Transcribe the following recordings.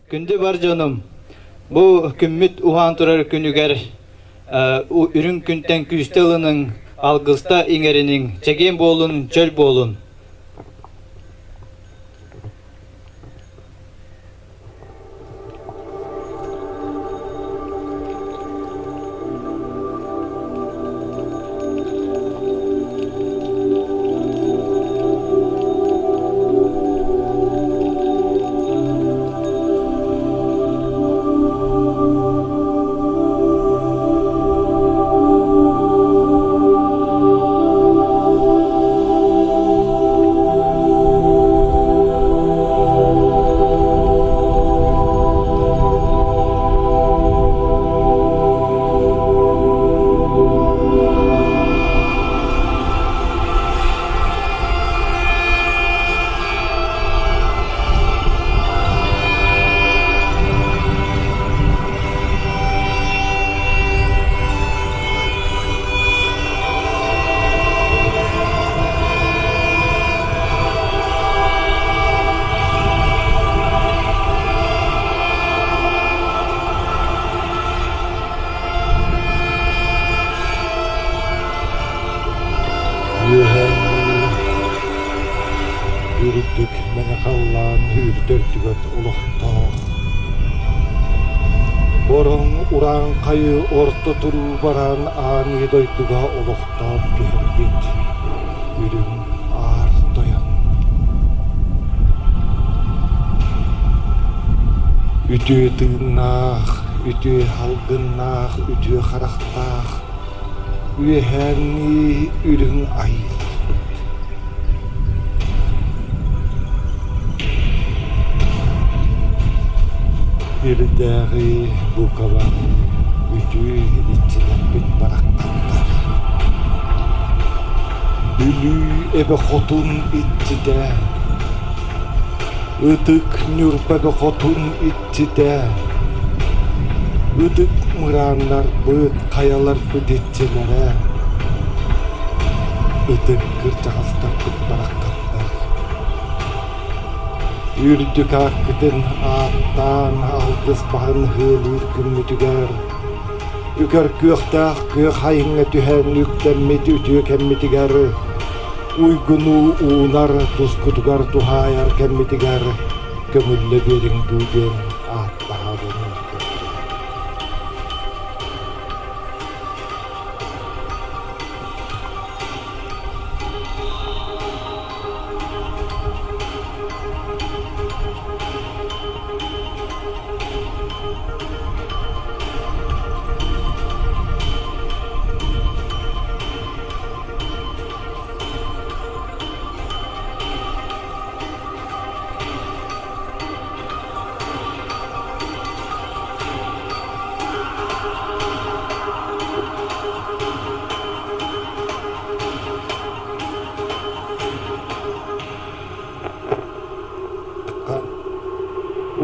Күндү бар дьонум, бу күммүт уһаан турар күнүгэр үрүҥ күнтэн күүстэ ылыныҥ, алгыста иҥэриниҥ, чэгиэн буолун, чөл буолун! Үөһээҥҥи үрдүк мэҥэ халлаан үрдөрдүгэр олохтоох Бороҥ урааҥхайы орто туруу бараан аан ийэ дойдуга олохтоон түһэрбит үрүҥ аар тойон. Үтүө тыыннаах, үтүө салгыннаах, үтүө харахтаах Үөһээҥҥи үрүҥ айыыларбыт. Сирдээҕи бука бары үтүө иччилэрбит барахсаттар. Бүлүү эбэ хотун иччитэ, Ытык Ньурба эбэ хотун иччитэ, Ытык мырааннарбыт, хайаларбыт иччилэрэ, Ытык кырдьаҕастарбыт барахсаттар. Үрдүк ааккытын ааттаан алгыс баһын ыһыалыыр күммүтүгэр, үкэр күөхтээх күөх айыҥҥа түһэн үктэммит үтүө кэммитигэр, уйгуну уунар тускутугар туһаайар кэммитигэр көҥүллэ биэриҥ дуу диэн ааттаһабын көрдүм.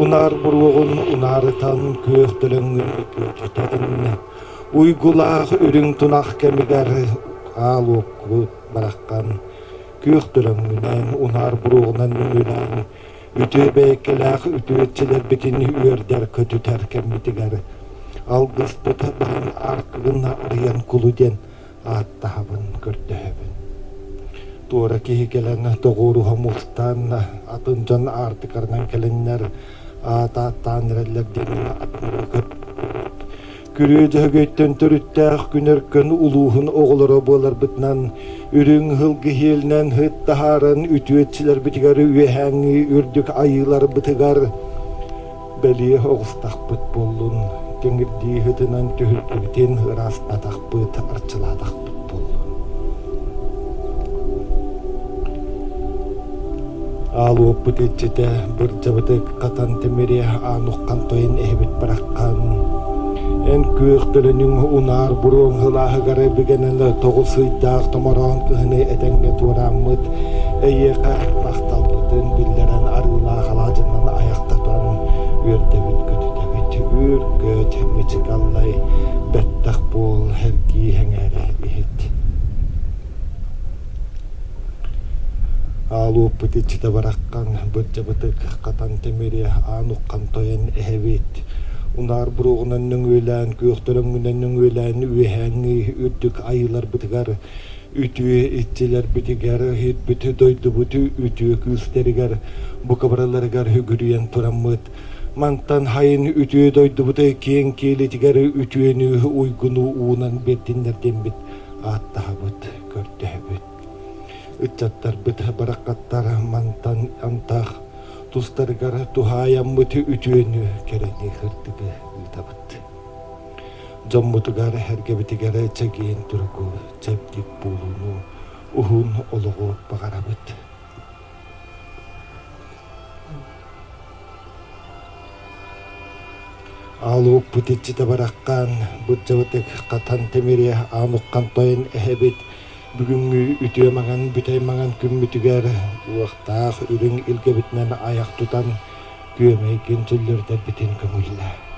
Унаар буруоҕун унаарытан күөх төлөҥҥүн күөдьүтэн уйгулаах үрүҥ тунах кэмигэр аал уоккут бараххан күөх төлөҥҥүнэн унаар буруоҕунан үҥүлээн үтүө бэйэккэлээх үтүөччүлэрбитин үөрдэр-көтүтэр кэммитигэр алгыспыт баһын аартыгын арыйан кулу диэн ааттаһабын, көрдөһөбүн. Туора киһи кэлэн тоҕуоруһа мустан, атын дьон аартыкарынан кэлэннэр аат ааттаан эрэллэр диэн Күрүө Дьөһөгөйтөн төрүттээх күн өркөн улууһун оҕолоро буоларбытынан үрүҥ һылгы иһиэлинэн һыт таһааран үтүөччүлэрбитигэр үөһээҥҥи үрдүк айыыларбытыгар бэлиэ оҕустахпыт буоллун, кэҥирдии һытынан түһүлгэбитин ыраастатахпыт, арчылаатахпыт буоллун. Аал уоппут иччитэ бырдьабытык хатан тимири аан уххан тойон эһэбит бараххан эн күөх төлөнүҥ унаар буруоҥ һылааһыгар бигэнэн тоҕус ыйдаах томороон кыһыны этэҥҥэ туорааммыт эйиэхэ махталбытын биллэрэн арыылаах алаадьынан айахтатан үөрдэбит көтүтэбит үөр-көт мичик аллай бэттэх буол эргии эҥээрэ иһит. Аалуоппут иччитэ бараххан, бырдьабытык хатан тимири аан уххан тойон эһэбит. Унаар буруоҕунан нөҥүөлээн, күөх төлөҥҥүнэн нөҥүөлээн үөһээҥҥи үрдүк айыыларбытыгар, үтүө иччилэрбитигэр, иһиппит дойдубут үтүө күүстэригэр бука барыларыгар үгүрүйэн тураммыт, мантан хайын үтүө дойдубут киэҥ киэлитигэр үтүөнү уйгуну уунан биэрдиннэр диэммит ааттаһабыт, көрдөһөбүт. Ыччаттарбыт бараххаттар мантан антах тустарыгар туһаайаммыт үтүөнү кэрэни сырдыгы ыытабыт. Дьоммутугар, эргэбитигэр чэгиэн туругу, чэбдик буолууну, уһун олоҕу баҕарабыт. Аалууппут иччитэ бараххан, бырдьабытык хатан тимири аан уххан тойон эһэбит бүгүҥҥү үтүө маҥан бүтэй маҥан күммүтүгэр уохтаах үрүҥ илгэбитинэн айах тутан күөмэйгин чөллөрдөрбүтүн көҥүллээ.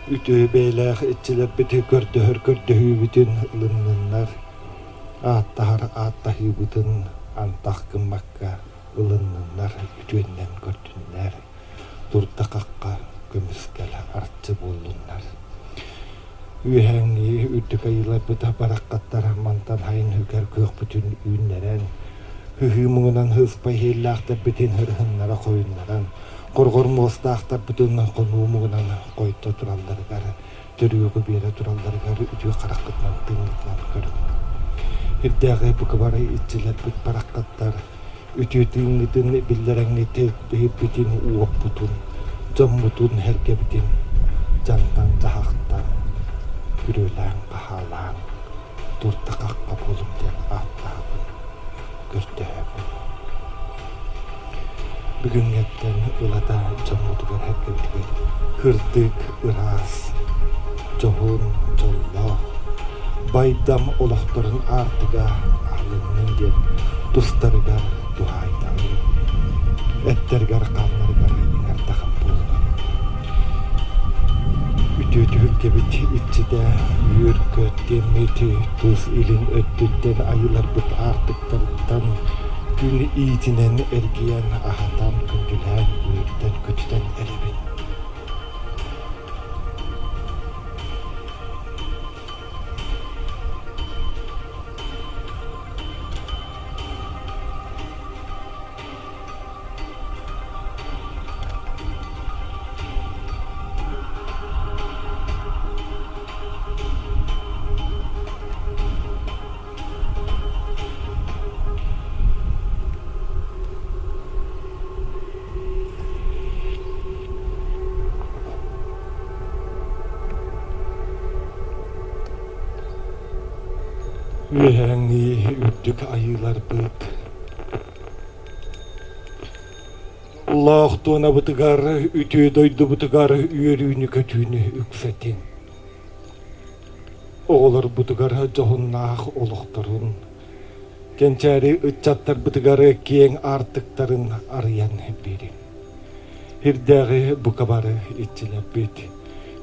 Үтүө бэйэлээх иччилэрбит көрдөһөр көрдөһүүбүтүн ылынныннар, ааттаһар ааттаһыыбытын антах гыммакка ылынныннар, үтүөннэн көрдүннэр, турда-хахха көмүскэл арчы буоллуннар. Үөһээҥҥи үрдүк айыыларбыт бараххаттар мантан хайын үгэр күөхпүтүн үүннэрэн, ыһыы муҥунан ыспай иһиллээхтэрбитин ырыһыннара хойуннаран, хорҕор муостаахтарбытын хонуу муҥунан хойто туралларыгар, төрүөҕү биэрэ туралларыгар үтүө хараххытынан тыыҥҥытынан көрүҥ. Ирдээҕи букабары иччилэрбит бараххаттар үтүө тыыҥҥытын биллэрэҥҥит иһиппитин уоппутун, дьоммутун сэргэбитин дьантан-дьаһахтан күрүөлээн-хаһаалаан турда-хахха буолуҥ диэн ааттаһабын, көрдөһөбүн. Бүгүҥҥэттэн ылата дьоммутугар сэргэбитигэр кырдык ыраас, дьоһун, дьоллоох, байдам олохторун аартыга аһылыннын диэн тустарыгар туһаайдаҕын, эттэригэр-хааннарыгар иҥэрдэҕин буоллун. Үтүө түһүлгэбит иччитэ үөр-көт диэммит тус илин өттүттэн айыыларбыт аартыктарыттан күн иитинэн эргийэн аһатан күндүлээн үөрдэн-көтүтэн эрэбин. Үөһээҥҥи үрдүк айыыларбыт Лоох туонабытыгар, үтүө дойдубутугар үөрүүнү-көтүүнү үксэтин. Оҕолорбутугар дьоһуннаах олохторун, кэнчээри ыччаттарбытыгар киэҥ аартыктарын арыйан биэриҥ. Сирдээҕи бука бары иччилэрбит,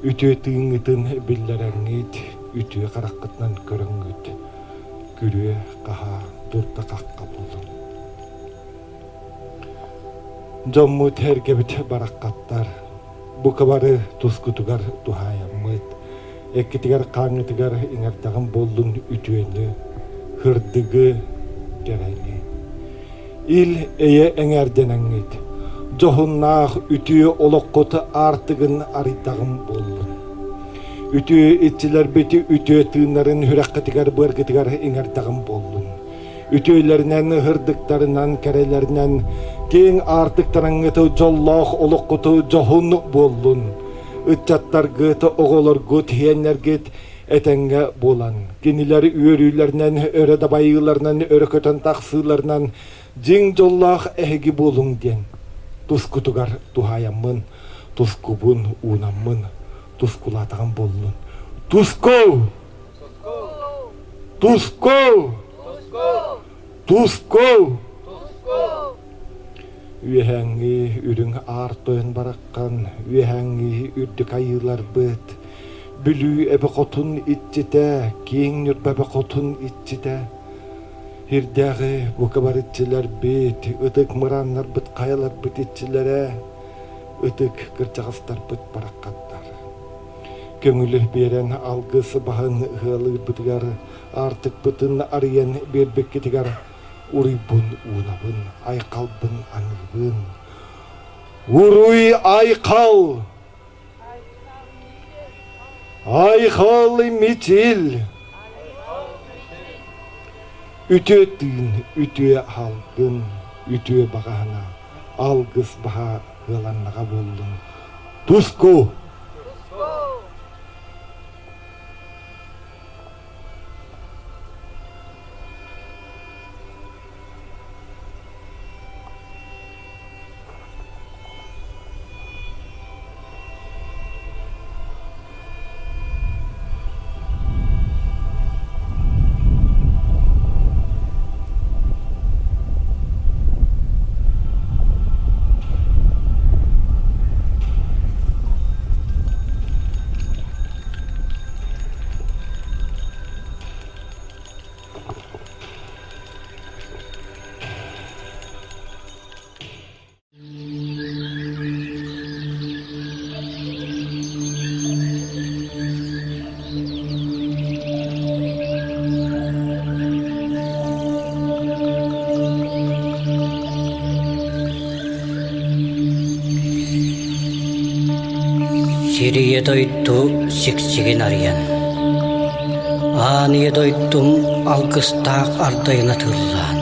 үтүө тыыҥҥытын биллэрэҥҥит, үтүө хараххытынан көрөҥҥүт, күрүө-хаһаа, дурда-хахха буолуҥ. Дьоммут эргэбит бараххаттар, бука бары тускутугар туһаайаммыт, эккитигэр-хааҥҥытыгар иҥэрдэҕим буоллун үтүөнү, сырдыгы, кэрэни. Ил-эйэ эҥээрдэнэҥҥит, дьоһуннаах үтүө олоххут аартыгын арыйдаҕым буоллун. Үтүө иччилэрбит үтүө тыыннарын сүрэххитигэр-быаргытыгар иҥэрдэҕим буоллун. Үтүөлэринэн, ыһырдыктарынан, кэрэлэринэн киэҥ аартыктараҥҥыт дьоллоох олоххуту дьоһун буоллун. Ыччаттаргыт, оҕолоргут, иһиэннэргит этэҥҥэ буолан, кинилэр үөрүүлэринэн, өрө дабайыыларынан, өрө көтөн тахсыыларынан дьиҥ дьоллоох эһиги буолуҥ диэн тускутугар туһаайаммын, тускубун уунаммын, тускулаатаҕым буоллун. Туску! Туску! Туску! Үөһээҥҥи үрүҥ аар тойон бараххан, үөһээҥҥи үрдүк айыыларбыт, Бүлүү эбэ хотун иччитэ, киэҥ Ньурба эбэ хотун иччитэ, Ирдээҕи бука бары иччилэрбит, ытык мырааннарбыт, хайаларбыт иччилэрэ, ытык кырдьаҕастарбыт бараххаттар. Көҥүлү биэрэн алгыс баһын ыһыалыырбытыгар, аартыкпытын арыйан биэрбиккитигэр уруйбун уунабын, айхалбын аныыбын. Уруй айхал! Айхал мичил! Үтүө тыын, үтүө алгын, үтүө баҕаһына, алгыс баһа ыаланнаҕа буоллун. Туску! Сирийэ дойду сиксигин арыйан, Аан ийэ дойдум алгыстаах ардайын атыыллаан,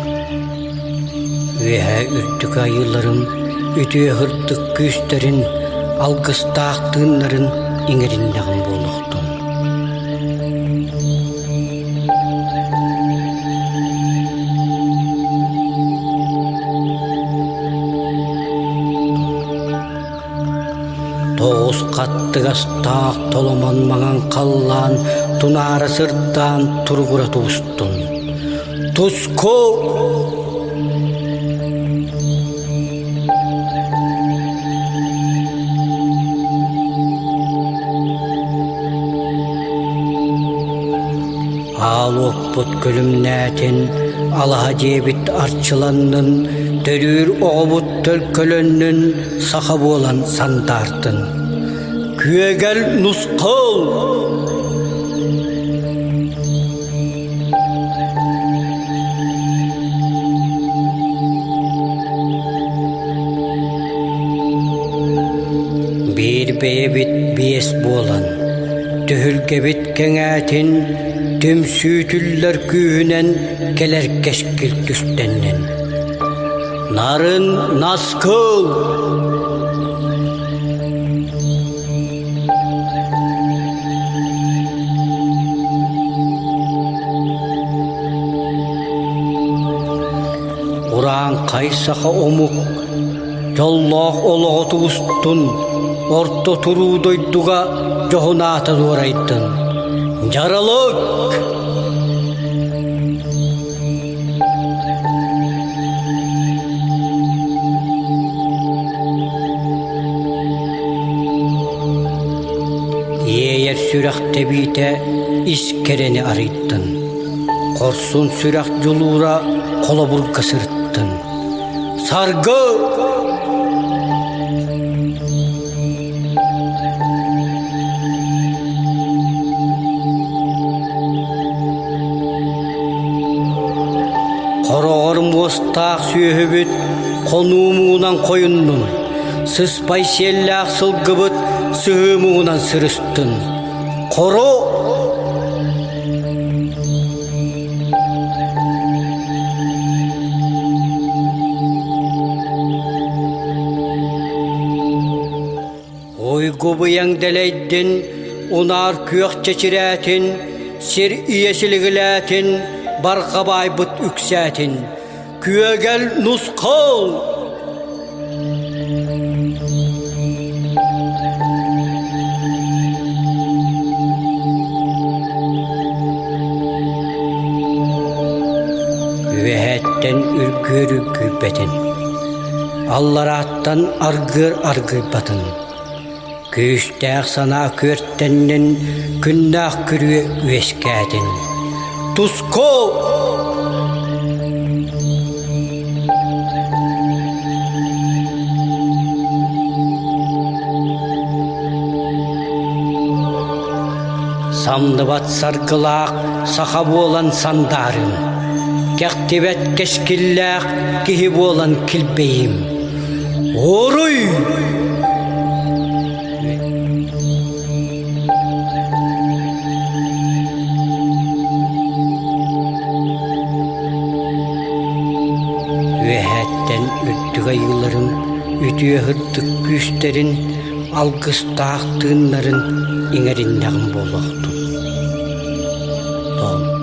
Үөһээ үрдүк айыыларым үтүө сырдык күүстэрин, алгыстаах тыыннарын иҥэриннэҕим буолуохтун. Тоҕус хаттыгастаах толомон маҥан халлаан тунаара сырдаан туругура тубустун. Туску! Аал уоппут күлүмнээтин, алаһа дьиэбит арчыланнын, төрүүр оҕобут төлкөлөннүн, саха буолан сандаартын. Күөгэл нусхал! Биир бэйэбит биэс буолан, түһүлгэбит кэҥээтин, түмсүүтүллэр күүһүнэн кэлэр кэскил түстэннин. Нарын наскыл! Урааҥхай саха омук дьоллоох олоҕо тубустун, орто туруу дойдуга дьоһунаата дуорайдын. Дьаралык! Иэйэр сүрэх тэбиитэ ис кэрэни арыйдын, хорсун сүрэх дьулуура холобурга сырыттын. Саргы! Хороҕор муостаах сүөһүбүт хонуу муҥунан хойуннун, сыспай сиэллээх сылгыбыт сыһыы муҥунан сырыстын. Хоро! Уйгу-быйаҥ дэлэйдин, унаар күөх чэчирээтин, сир ийэ силигилээтин, барҕа баайбыт үксээтин. Күөгэл нусхал! Үөһээттэн үргүөр үргүйбэтин, алларааттан аргыар аргыйбатын. Күүстээх санаа күөртэннин, күннээх күрүө үөскээтин. Туску! Самныбат саргылаах саха буолан сандаарым, кэхтибэт кэскиллээх киһи буолан килбэйим. Уруй! Үөһээттэн үрдүк айыыларын үтүө сырдык күүстэрин алгыстаах тыыннарын иҥэриннэҕим буолуохтун. Том.